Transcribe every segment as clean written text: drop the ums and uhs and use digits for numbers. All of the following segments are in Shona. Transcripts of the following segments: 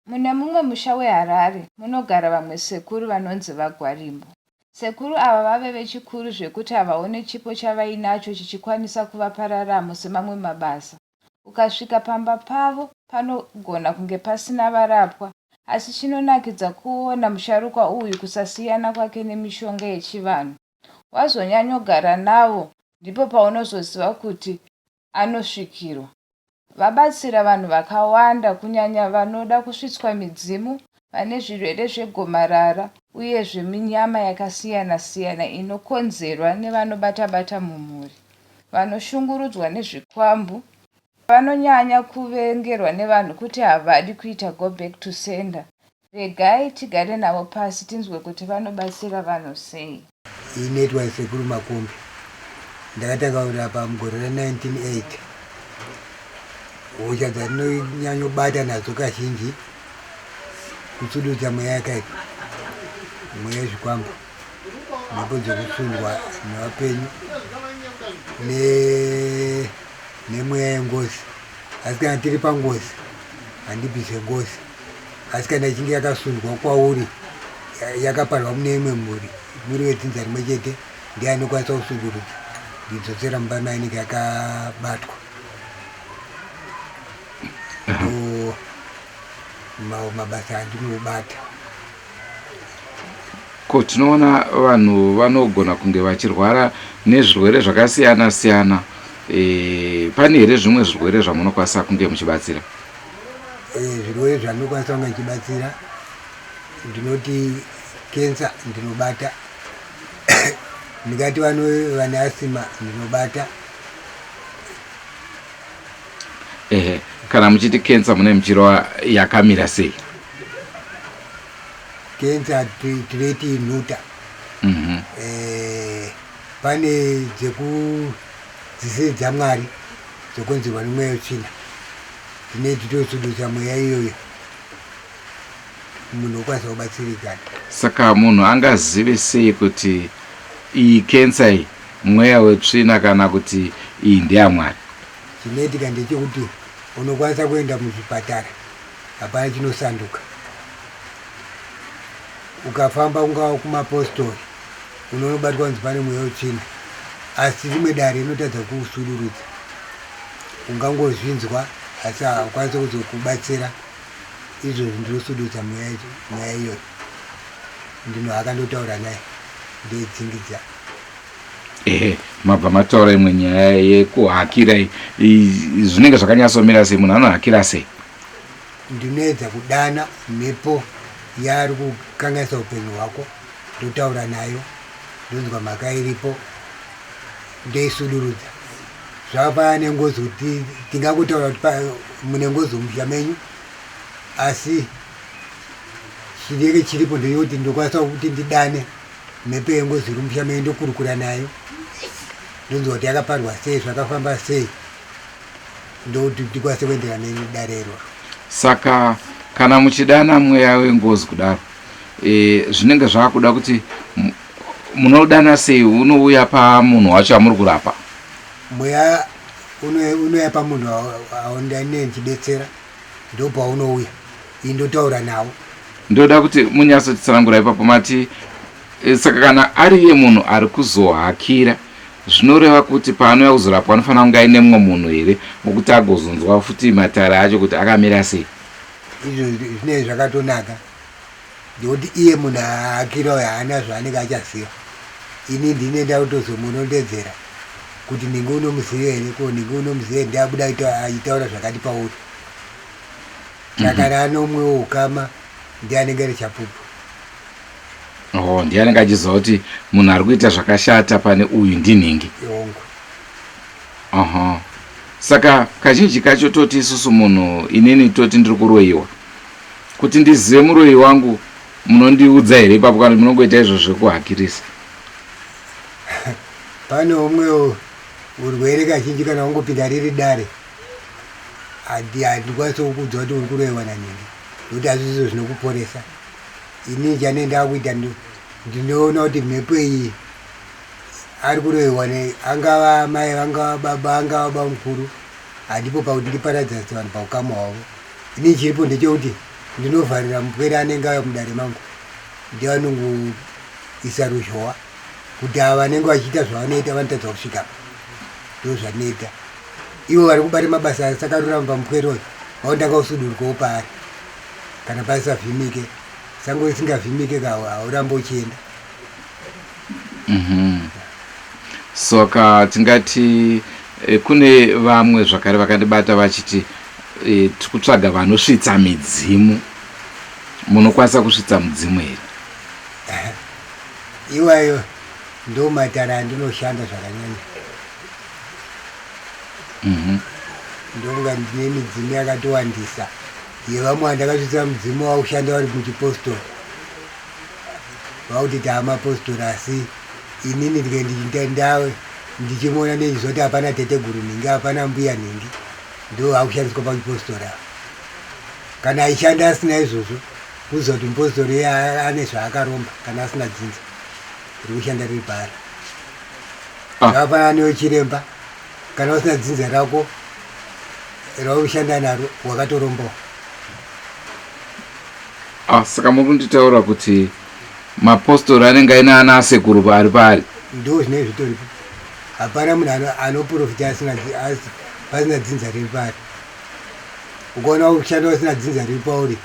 Mune mumwe musha weHarare munogara vamwe sekuru vanonzi VaGwarimbo. Sekuru ava vave vechikuru zvekuti havaone chipo chavainacho chichikwanisa kuvapa raramo semamwe mabasa. Ukasvika pamba pavo panogona kunge pasina varapwa asi chinonakidza kuona musharukwa uyu kusasiyana kwake nemishonga yechivanhu. Wazonyanyogara navo ndipo paunozoziva kuti anosvikirwa. Vabatsira vanhu vakawanda kunyanya vanoda kusvitswa midzimu, vane zvirwere zvegomarara uye zveminyama yakasiyana-siyana inokonzerwa nevanobata-bata mumhuri, vanoshungurudzwa nezvikwambo, vanonyanya kuvengerwa nevanhu kuti havadi kuita go back to sender. Regai tigare navo pasi tinzwe kuti vanobatsira vanhu sei. Inoitwa Sekuru Makumbi. Ndakatanga kurapa mugore ra 1980. Hosha dzandinonyanyobata nadzo kazhinji kutsududza mweya yakaipa, mweya yezvikwambo, mhepo dzekusundwa nevapenyu nemweya yengozi. Asi kana tiri pangozi handibvise ngozi. Asi kana ichinge yakasundwa kwauri yakaparwa mune imwe mhuri, muri vedzinza rimwe chete, ndiye anokwanisa kusundurudza ndidzotsera mumba mainenge yakabatwa. Ndo mabasa andinobata. Ko tinoona vanhu vanogona kunge vachirwara nezvirwere zvakasiyana siyana. E, pane here zvimwe zvirwere zvamunokwanisa kunge muchibatsira? E, zvirwere zvandinokwanisa kunge ndichibatsira ndinoti kensa ndinobata, ndingati vane asima ndinobata. Ehe, kana muchiti kensa mune muchirova yakamira sei? Kensa tinoti nhuta. E, pane dzeku dzisiri dzaMwari dzokonzerwa nemweya wetsvina, tine titosudutsa mweya iyoyo, munhu okwanisa kubatsirikana. Saka munhu angazive sei kuti iyi kensa iyi mweya wetsvina kana kuti iyi ndeyaMwari? Chinoitika ndechekuti unokwanisa kuenda muzvipatara, hapana chinosanduka. Ukafamba ungava kumapostori unonobatwa kunzi pane mweya wetsvina, asi rimwe dare rinotadza kuusudurudza. Ungangozvinzwa asi haukwanisi kuzokubatsira. Izvozvi ndinosududza mweya iyoyo, ndinohaka ndotaura naye ndoidzingidza. Ehe, mabva mataura imwe nyaya yekuhakira iyi. Zvinenge zvakanyatsomira sei? Munhu anohakira sei? Ndinoedza kudana mhepo yaari kukanganisa upenyu hwako, ndotaura nayo, ndonzwa mhaka iripo, ndoisudurudza. Zvakafanana nengozi, kuti tingangotaura kuti mune ngozi mumusha menyu, asi chinenge chiripo ndechekuti ndokwanisa kuti ndidane mhepo yengozi iri mumusha menyu, ndokurukura nayo, ndonzwa kuti yakaparwa sei, zvakafamba sei, ndokuti ndikwanise kuenderana nedare iroro. Saka kana muchidana mweya wengozi kudaro, e, zvinenge zvakuda kuti munodana sei? Unouya pamunhu wacho amuri kurapa? Mweya unouya pamunhu aundane ndichibetsera, ndopaunouya, iyi ndotaura nawo. Ndoda kuti munyatsotitsanangura ipapo. Mati saka kana ari iye munhu ari kuzohakira, zvinoreva kuti paanouya kuzorapwa anofanira kunge aine mumwe munhu here wokuti agozonzwa futi matare acho kuti akamira sei? Izvo zvinenge zvakatonaka, nekuti iye munhu ahakira uyo haana zvaanenge achaziva. Ini ndine ndakutozomunondedzera kuti ninge unomuziva here, ko ninge unomuziva here, ndabuda achitaura zvakati pauri. Saka kana ane umwewo ukama, ndiye anenge ari chapupu. Oh, ndiye anenge achiziva kuti munhu ari kuita zvakashata pane uyu ndinhingi. Hongu. Aha. Saka kazhinji kacho toti isusu munhu, inini toti ndiri kuroyiwa, kuti ndizive muroyi wangu munondiudza here ipapo, kana munongoita izvo zvekuhakirisa? Pane umwewo urwere, kazhinji kana wangopinda riri dare, handikwanisi kukuudza kuti uri kuroyiwa nanhingi, nekuti hazvizvo zvinokuporesa. Ini chanee ndakuita, ndinoona kuti mhepo iyi ari kuroyiwa angava amai, vangava baba, angava bamukuru, handipo pakuti ndiparadzanise vanhu paukama hwavo. Ini chiripo ndechekuti Ndinovharira mupwere anenge auya mudare mangu, ndiye anongoisa ruzhowa kuti ava vanenge vachiita zvavanoita vanotadza kusvika apa. Ndozvandinoita. Ivo vari kubata mabasa asakarurama pamupwere uyu vanotanga kusudurukawo paari kana pasisavhimike. Sango risingavhimike ka haurambe uchienda. Saka tingati kune vamwe zvakare vakandibata vachiti tiri kutsvaga vanosvitsa midzimu. Munokwanisa kusvitsa mudzimu here? Iwayo ndo matare andinoshanda zvakanyanya. Ndofunga ndine midzimu yakatowandisa yevamwe vandakasvitsa mudzimu wakushanda vari muchipostori, vakuti taamapostori, asi inini ndike ndichimuona nechizoti hapana teteguru nhingi, hapana mbuya nhingi, ndo akushandiswa pachipostori apa. Kana aishanda asina izvozvo, kuziva kuti mupostori iye ane zvaakaromba kana asina dzinza riri kushanda riri paari. Zvakafanana newechiremba, kana usina dzinza rako rauri kushanda naro, wakatorombawo. Saka muri kunditaura kuti mapostori anenge aine ana asekuru ari paari? Ndo zvinenge zvitoripo. Hapana munhu anoprofita pasina dzinza riri paari. Ukaona kushanda usina dzinza riri pauri,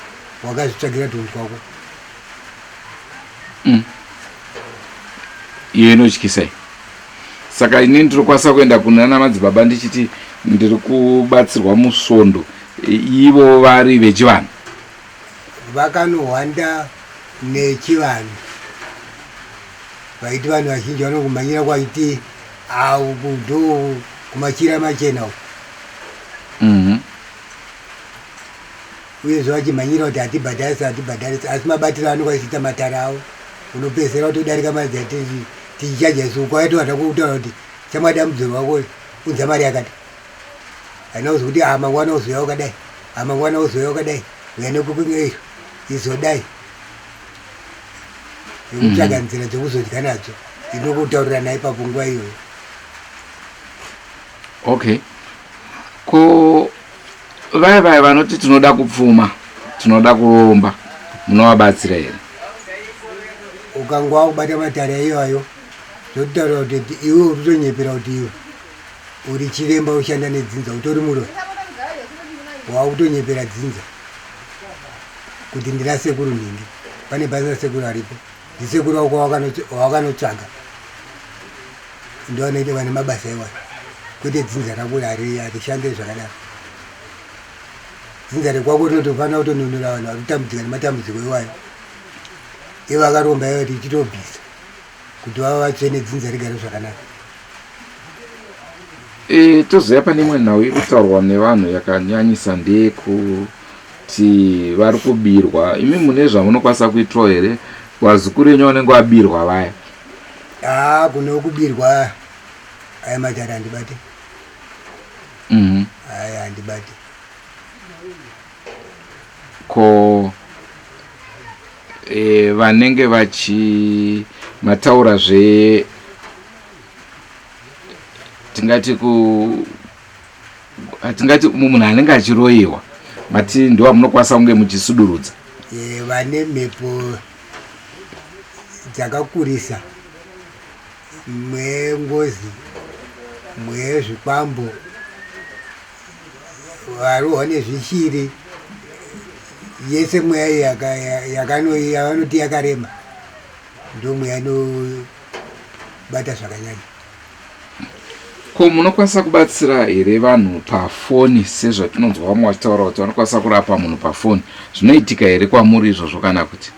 wakazvitsvagira tunhu twako. Iyo inotyisa iyi. Saka ini ndinokwanisa kuenda kunana madzibaba ndichiti ndiri kubatsirwa musvondo, ivo vari vechivanhu? Vakanohwanda nechivanhu vaiti vanhu vazhinji vanongomhanyira kwaiti ndo kumachira machena uko. Uyezve vachimhanyira kuti hatibhadharisi, hatibhadharisi, asi mabatiro anokwanisa kuita matare avo unopedzisira kutodarika mari dzatichichaja isu. Kwaitowanda kutaura kuti chamwadi amudzoro wako unza mari yakati, haina kuzi kuti mangwana uzouya wakadai, mangwana uzouya wakadai, uya nekukungeiro izodai, nekutsvaga nzira dzekuzodya nadzo inokutaurira naye ipapo nguva iyoyo. Okay, ko vaya vaya vanoti tinoda kupfuma, tinoda kuromba, munovabatsira here? Ukangwa kubata matare iwayo, zvotaura kuti iwe uri kutonyepera kuti iwe uri chiremba ushanda nedzinza, utori muroyi, wakutonyepera dzinza kuti ndina sekuru nhingi. Pane pasina sekuru aripo, ndisekuru wako wawakanotsvaga ndo vanoita vane mabasa iwayo, kwete dzinza rako harishande zvakadaro. Dzinza rekwako rinotofanira kutonunura vanhu vari kutambudzika nematambudziko iwayo, ivo vakaromba ivo tichitobvisa kuti vava vatsvene, dzinza rigare zvakanaka. Tozoya pane imwe nhau iri kutaurwa nevanhu yakanyanyisa, ndeyekuti vari kubirwa. Imi mune zvamunokwanisa kuitawo here vazukuru venyu vanenge vabirwa vaya? Haa, kune kubirwa aya matare handibate. Aya handibate. Ko vanenge vachi mataura zve tingati ku tingati munhu anenge achiroyiwa, mati ndo vamunokwanisa kunge muchisudurudza? Vane mhepo dzakakurisa, mwengozi, mwezvikwambo, varohwa nezvishiri, yese mweya iyi yavanoti yakarema, ndo mweya inobata zvakanyanya. Ko munokwanisa kubatsira here vanhu pafoni, sezvatinonzwa vamwe vachitaura kuti vanokwanisa kurapa munhu pafoni? Zvinoitika here kwamuri izvozvo kana kuti?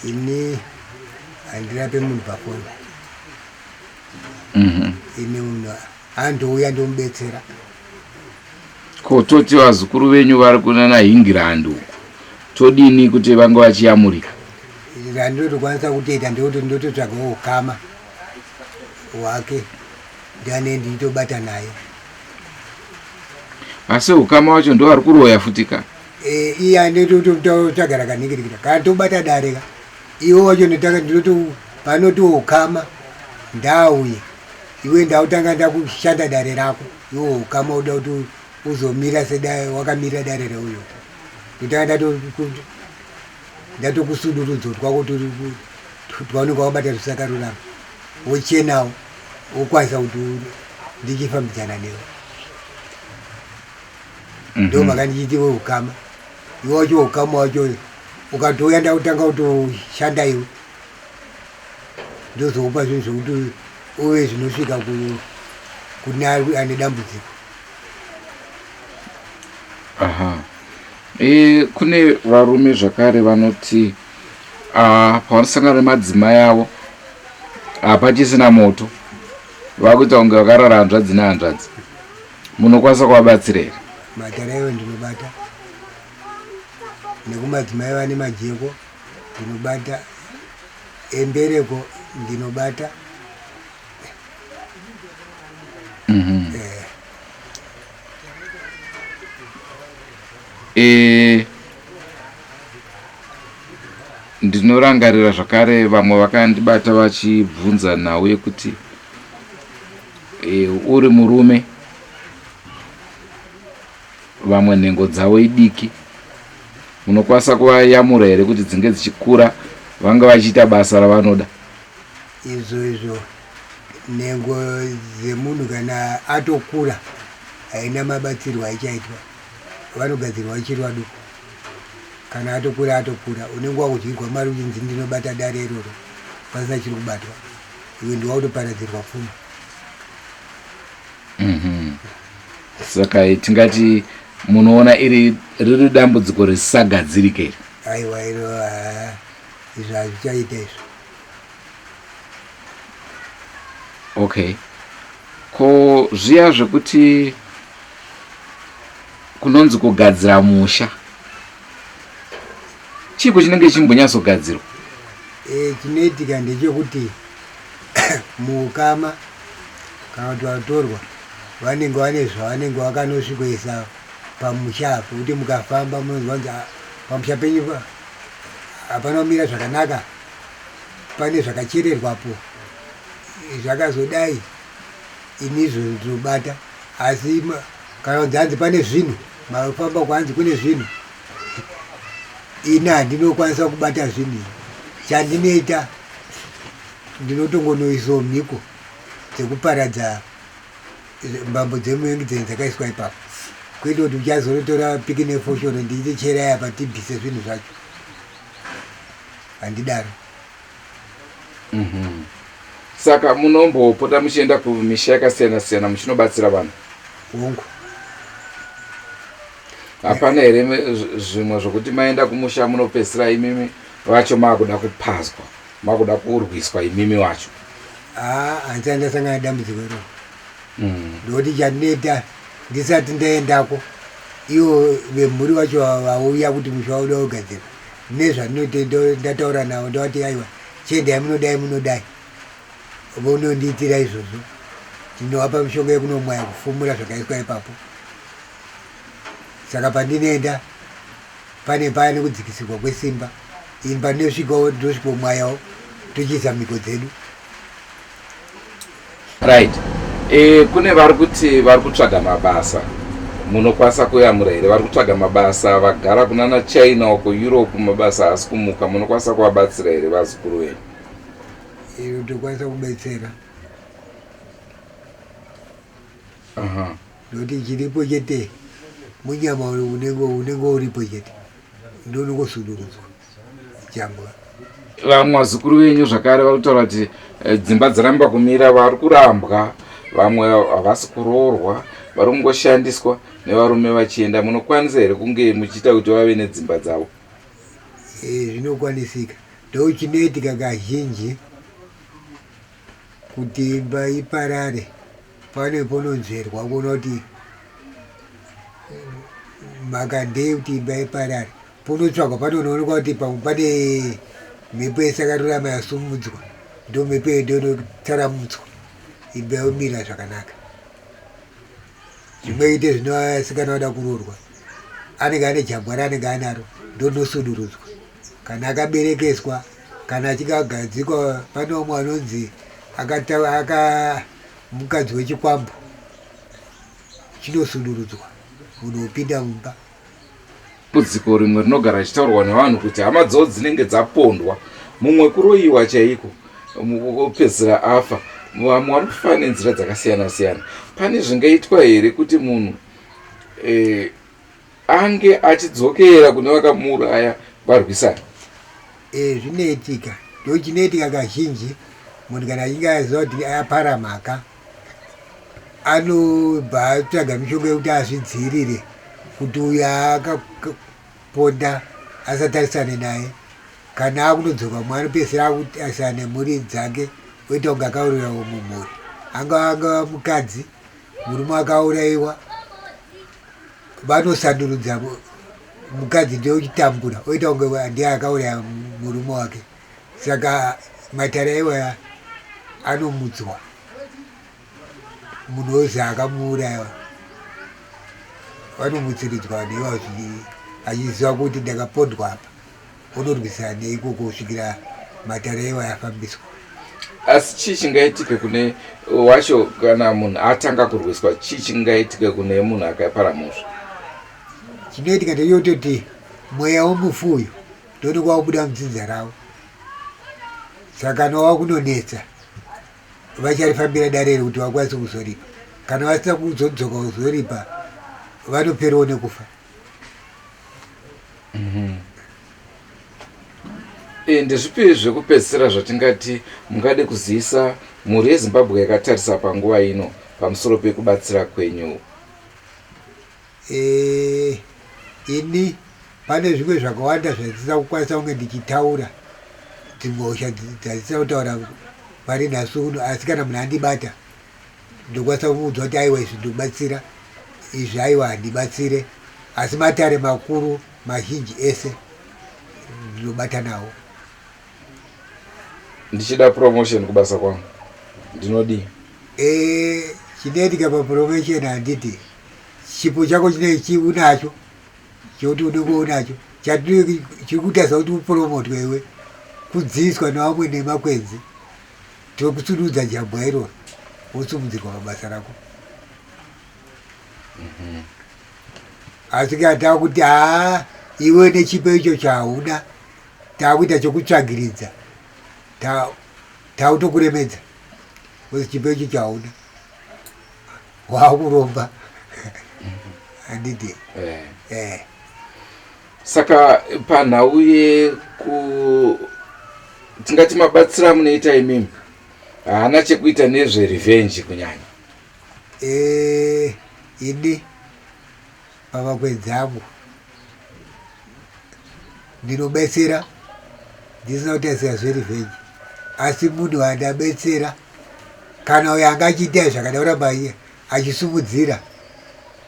Ini handirape munhu pafoni. Ini munhu andouya ndomubetsera. Ko toti vazukuru venyu vari kunana England uku, todini kuti vange vachiyamurika? Zvandinotokwanisa kutoita ndekuti ndototsvagawo ukama hwake, ndiane ndichitobata naye. Asi ukama wacho ndo vari kuroya futi ka? Iye anditotsvaga rakaningirikira kana tobata dare ka, iwe wacho ndotanga ndinoti panoti ukama ndauye, iwe ndautanga ndakushanda dare rako, iwe ukama uda kuti uzomira sedai wakamirira dare reuyo. Ndotanga ndatokusudurudzo twako twaunenge wakabata zvisakarurama wochenawo wokwanisa kuti ndichifambidzana newe. Ndo maka ndichiti weukama iwe wacho, ukama wacho ukatouya ndakutanga kutoshanda iwe, ndozokupa zvinhu zvokuti uve zvinosvika kune ane dambudziko. Aha. Kune varume zvakare vanoti pavanosangana nemadzimai avo hapachisina moto, vakuita kunge vakarara hanzvadzi nehanzvadzi. Munokwanisa kuvabatsira here? Matara iwe ndinobata nekumadzimai vane majeko ndinobata, embereko ndinobata. Ndinorangarira zvakare vamwe vakandibata vachibvunza nhau yekuti uri murume, vamwe nhengo dzavo idiki, munokwanisa kuvayamura here kuti dzinge dzichikura vanga vachiita basa ravanoda? Izvo nhengo dzemunhu kana atokura haina mabatsirwo aichaitwa, vanogadzirwa vachiri vaduku. Kana atokura atokura, unenge wakudyirwa mari uchinzi ndinobata dare iroro, pasina chiri kubatwa, iwe ndiwe wakutoparadzirwa pfuma. Saka tingati munoona iri riri dambudziko risisagadzirike here? Aiwa, iro izvo hazvichaita izvo. Okay, ko zviya zvekuti kunonzi kugadzira musha, chiiko chinenge chimbonyatsogadzirwa? Chinoitika ndechekuti muukama kana kuti vatorwa vanenge vane zvavanenge vakanosvikoisa pamusha apo, kuti mukafamba munonzwa kunzi, "Ah, pamusha penyu hapana kumira zvakanaka, pane zvakachererwapo zvakazodai." Ini izvo ndinobata, asi kana kunzi hanzi pane zvinhu, mafamba kwanzi kune zvinhu, ini handinokwanisa kubata zvinhu izvi. Chandinoita, ndinotongonoisawo mhiko dzekuparadza mbambo dzemuengi dzakaiswa ipapo, kwete kuti uchazonotora piki nefoshoro ndiite cherai apa tibvise zvinhu zvacho, handidaro. Saka munombopota muchienda kumisha yakasiyana siyana muchinobatsira vanhu? Hongu. Hapana here zvimwe zvokuti maenda kumusha munopedzisira imimi vacho maakuda kupazwa, makuda kurwiswa imimi wacho? Haa, handisati ndasangana nedambudziko iroro. Ndokuti chandinoita, ndisati ndaendako, ivo vemhuri vacho vauya kuti musha wauda kugadzira, nezvandinoita ndataura navo, ndavati, "Aiwa, chiendai munodai, munodai." Vonondiitira izvozvo. Tinovapa mishonga yekunomwaya, kufumura zvakaiswa ipapo. Saka pandinoenda pane paya nekudzikisirwa kwesimba, ini pandinosvikawo ndosvikomwayawo, tochiisa mhiko dzedu. Right. Kune vari kuti vari kutsvaga mabasa, munokwanisa kuyamura here? Vari kutsvaga mabasa, vagara kunana China uko, Europe, mabasa haasi kumuka, munokwanisa kuvabatsira here vazukuru venyu? Iyo tokwanisa kubetsera. Nokuti chiripo chete munyama unenge uripo chete, ndonongosudurudzwa jambwa. Vamwe vazukuru venyu zvakare vari kutaura kuti dzimba dzaramba kumira, vari kurambwa, vamwe havasi kuroorwa, vari kungoshandiswa nevarume vachienda. Munokwanisa here kunge muchiita kuti vave nedzimba dzavo? Zvinokwanisika. Ndo chinoitika kazhinji kuti imba iparare, pane pononzverwa kuona kuti mhaka ndei kuti imba iparare. Ponotsvagwa, panonoonekwa kuti pamwe pane mhepo isakarurama yasumudzwa, ndo mhepo iyo ndonotaramutswa, imba yomira zvakanaka. Zvimwe ite zvino asikana vada kuroorwa, anenge ane jambwa raanenge anaro, ndonosudurudzwa kana akaberekeswa, kana achinge agadzikwa. Pane umwe anonzi aka mukadzi wechikwambo, chinosudurudzwa, munhu wopinda mumba. Dambudziko rimwe rinogara richitaurwa nevanhu kuti hama dzavo dzinenge dzapondwa, mumwe kuroyiwa chaiko, opedzisira afa. Vamwe vanofa nenzira dzakasiyana siyana. Pane zvingaitwa here kuti munhu eh, ange achidzokera kune vakamuuraya varwisana? E, zvinoitika. Ndochinoitika kazhinji munhu kana achinge aziva kuti apara mhaka anobva atsvaga mishonga yekuti azvidziirire kuti uyo akaponda asatarisane naye. Kana akunodzoka mumwe anopedzisira akutarisana nemhuri dzake oita kunge akauraiwa mumhuri. Angava angava mukadzi, murume akauraiwa, vanosandurudza mukadzi ndiye uchitambura oita kunge ndiye akauraya murume wake. Saka matare aiwaya anomutswa munhu wose akamuuraya vanomutsiridzwa vanhu ivavo achiziva kuti ndakapondwa apa onorwisana neikoko kusvikira matare aiwa afambiswa. Asi chii chingaitike kune wacho kana munhu atanga kurwiswa? Chii chingaitike kune munhu akapara mhosva? Chinoitika ndechekutoti mweya wemufi uyu ndonenge wakubuda mudzinza ravo, saka kana wakunonetsa vacharifambira dare iri kuti vakwanise kuzoripa. Kana vasina kuzodzoka kuzoripa vanoperawo nekufa. E, ndezvipi zvekupedzisira zvatingati mungade kuzivisa mhuri yeZimbabwe yakatarisa panguva ino pamusoro pekubatsira kwenyu? E, ini pane zvimwe zvakawanda zvandisina kukwanisa kunge ndichitaura, dzimwe hosha dzandisina kutaura pari nhasi uno, asi kana munhu andibata ndokwanisa kumuudza kuti aiwa izvi ndinobatsira, izvi aiwa handibatsire, asi matare makuru mazhinji ese ndinobata nawo. Ndichida promotion kubasa kwangu ndinodii? E, chinoitika papromotion handiti chipo chako chinei unacho chekuti unenge unacho chiri kutarisa kuti upromotwe iwe kudziiswa nevamwe nemakwenzi tokusududza jambwa iroro wosumudzirwa pabasa rako. Asi kana takuti haa iwe nechipo icho chauna takuita chokutsvagiridza takutokuremedza because chipo icho chauna wakuromba handiti? Eh. Eh. Saka panhau yeku tingati mabatsira amunoita imimi haana chekuita nezverevenge kunyanya? Eh, ini pamakwenzi angu ndinobetsera ndisina kutarisira zverevenge, asi munhu wandabetsera kana uyo anga achiita zvakada kuramba achisumudzira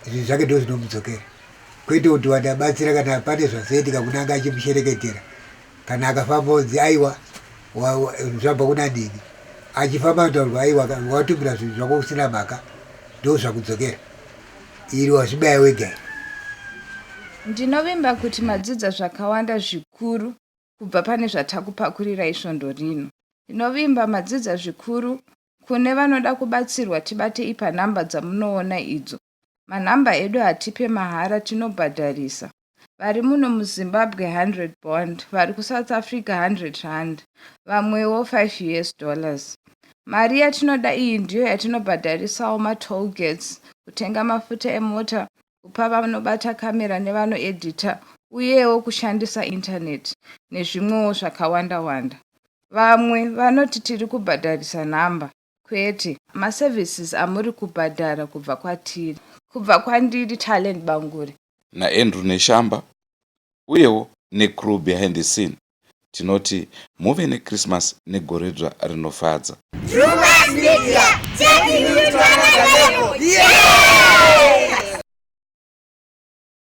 zvinhu zvake ndo zvinomudzokera, kwete kuti wandabatsira kana pane zvazoitika kuna anga achimushereketera kana akafamba onzi aiwa zvabva kuna nini, achifamba anotaurwa aiwa watumira zvinhu zvako usina mhaka, ndo zvakudzokera iri wazvibaya wega iri. Ndinovimba kuti madzidza zvakawanda zvikuru kubva pane zvatakupakurirai svondo rino. Ndinovimba madzidza zvikuru. Kune vanoda kubatsirwa tibatei panhamba dzamunoona idzo. Manhamba edu hatipe mahara, tinobhadharisa. Vari muno muZimbabwe 100 bond, vari kuSouth Africa 100 rand, vamwewo 5 US dollars. Mari yatinoda iyi ndiyo yatinobhadharisawo matoll gates, kutenga mafuta emota, kupa vanobata kamera nevanoedhita uyewo kushandisa intaneti nezvimwewo zvakawanda-wanda. Vamwe vanoti tiri kubhadharisa nhamba. Kwete, maservices amuri kubhadhara kubva kwatiri. Kubva kwandiri Talent Bangure. NaAndrew Neshamba uyewo necrew behind the scene tinoti muve neChristmas negoredzva rinofadza. Drewmas Media, taking you to another level. Yeah!